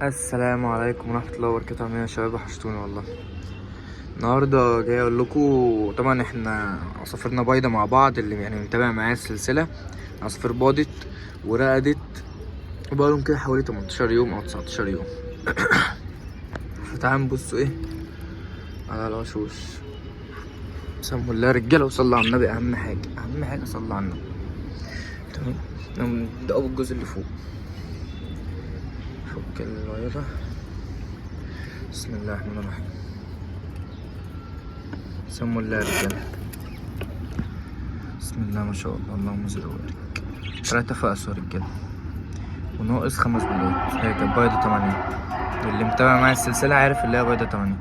السلام عليكم ورحمة الله وبركاته. عاملين إيه يا شباب؟ وحشتوني والله. النهارده جاي اقول لكم، طبعا احنا عصافيرنا بايضه مع بعض، اللي يعني متابع معايا السلسلة، عصافير باضت ورقدت وبقالهم كده حوالي 18 يوم او 19 يوم. فتعالوا نبصوا ايه على العشوش. سموا الله يا رجاله وصلوا على النبي، اهم حاجة اهم حاجة صلوا على النبي. تمام، نبدأ بالجزء اللي فوق. فك البيضة. بسم الله الرحمن الرحيم. سموا الله يا رجاله. بسم الله ما شاء الله، اللهم زد وبارك. 3 فقس يا رجاله، وناقص 5 بيضات. هي كانت بيضة 8، اللي متابع معايا السلسلة عارف اللي هي بيضة 8.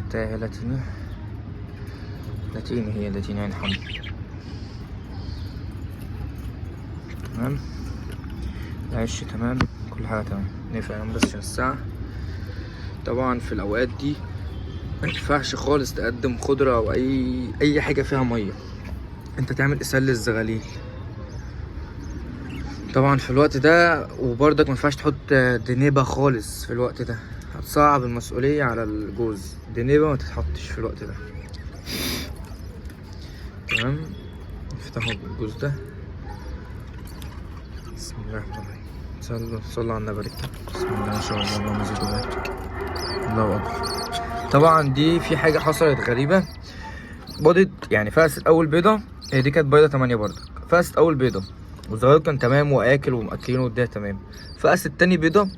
نتاية لاتيني، لاتيني هي لاتيني عين حمرا. تمام، العش تمام، كل حاجة تمام. نقفل عليهم بس عشان الساعة. طبعا في الأوقات دي ما ينفعش خالص تقدم خضرة أو أي حاجة فيها مية، أنت تعمل إسهال للزغاليل طبعا في الوقت ده. وبرضك ما ينفعش تحط دنيبة خالص في الوقت ده، هتصعب المسؤولية على الجوز. دنيبة ما تتحطش في الوقت ده. تمام، نفتحوا الجوز ده. بسم الله الرحمن الرحيم. صلوا على النبي. بسم الله ما شاء الله، اللهم زد وبارك، الله اكبر. طبعا دي في حاجة حصلت غريبة، بيضت يعني فقست اول بيضة، هي دي كانت بيضة 8 برضك، فقست اول بيضة والزغالول كان تمام واكل ومأكلينه والدنيا تمام. فقست تاني بيضة،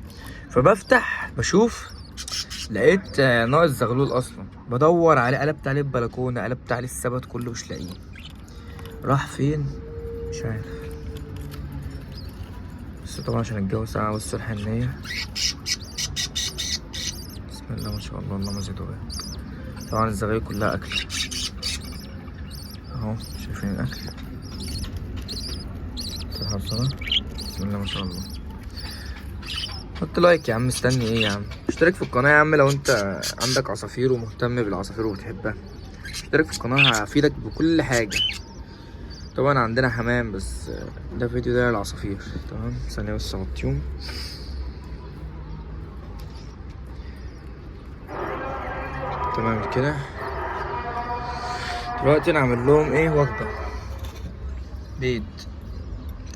فبفتح بشوف لقيت ناقص زغلول اصلا. بدور عليه، قلبت عليه البلكونه، قلبت عليه السبت كله، مش لاقيه. راح فين مش عارف. بس طبعا عشان الجو ساقع بصوا الحنية. بسم الله ما شاء الله، اللهم زد وبارك. طبعا الزغاليل كلها اكل اهو، شايفين الاكل. بسم الله ما شاء الله. حط لايك يا عم، مستني ايه يا عم؟ اشترك في القناة يا عم لو انت عندك عصافير ومهتم بالعصافير وبتحبها، اشترك في القناة هفيدك بكل حاجة. طبعا عندنا حمام، بس ده فيديو ده للعصافير. تمام، ثانية بس اغطيهم. تمام كده، دلوقتي نعمل لهم ايه؟ وجبة بيض.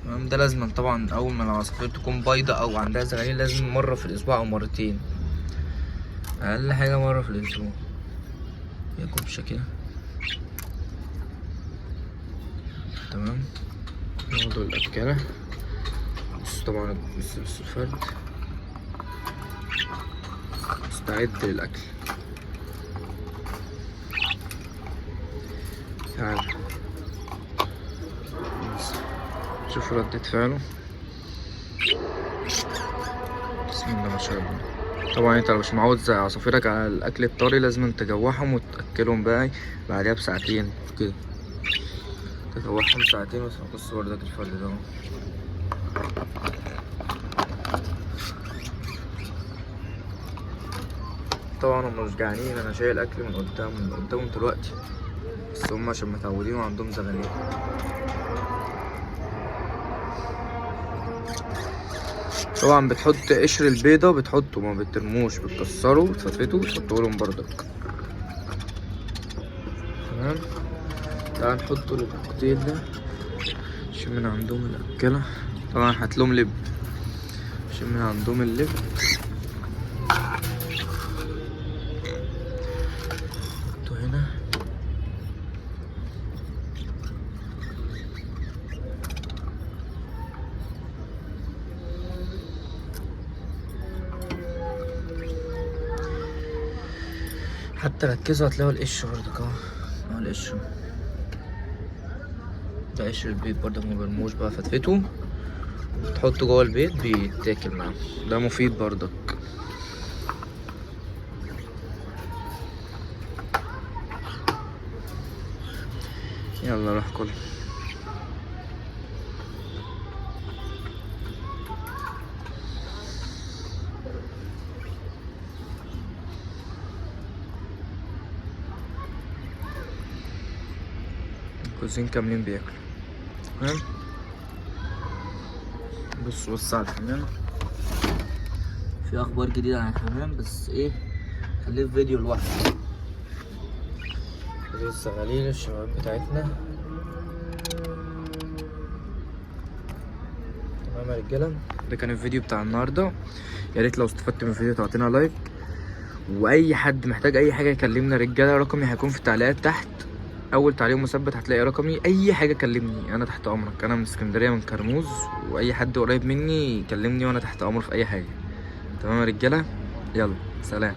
تمام، ده لازم طبعا اول ما العصافير تكون بيضة او عندها زغاليل لازم مرة في الاسبوع او مرتين، اقل حاجة مرة في الاسبوع. يا كبشة كده. تمام، ناخدوا الاكلة. بص طبعا بص الفرد مستعد للاكل. تعال شوف ردة فعله. بسم الله ما شاء الله. طبعا انت لو مش معود عصافيرك على الاكل الطري لازم تجوعهم وتاكلهم بقى بعديها بساعتين كده، تجوعهم ساعتين. بص بردك الفرد ده اهو. طبعا هم مش جعانين، انا شايل اكل من قدامهم دلوقتي، بس هم عشان متعودين وعندهم زغاليل. طبعا بتحط قشر البيضة، بتحطه ما بترموش، بتكسره وتفتفته وتحطه لهم بردك. تمام، تعال نحطه للكوكتيل ده عشان من عندهم الأكلة. طبعا هاتلهم لب عشان من عندهم اللب. حطه هنا. حتى ركزوا هتلاقوا القشر برضك اهو، اهو القشر ده قشر البيض برضك، ما برموش بقى، فتفته تحطه جوه البيض بيتاكل معاه، ده مفيد برضك. يلا روح كل. الجوزين كاملين بياكلوا. تمام، بص بص على الحمام. في اخبار جديدة عن الحمام، بس ايه خليه في فيديو لوحده. دي الزغاليل الشباب بتاعتنا. تمام يا رجاله، ده كان الفيديو بتاع النهارده. يا ريت لو استفدت من الفيديو تعطينا like، واي حد محتاج اي حاجة يكلمنا رجاله، رقمي هيكون في التعليقات تحت، اول تعليق مثبت هتلاقي رقمي. اي حاجة كلمني، انا تحت امرك. انا من اسكندرية، من كرموز، واي حد قريب مني يكلمني وانا تحت امره في اي حاجة. تمام يا رجاله، يلا سلام.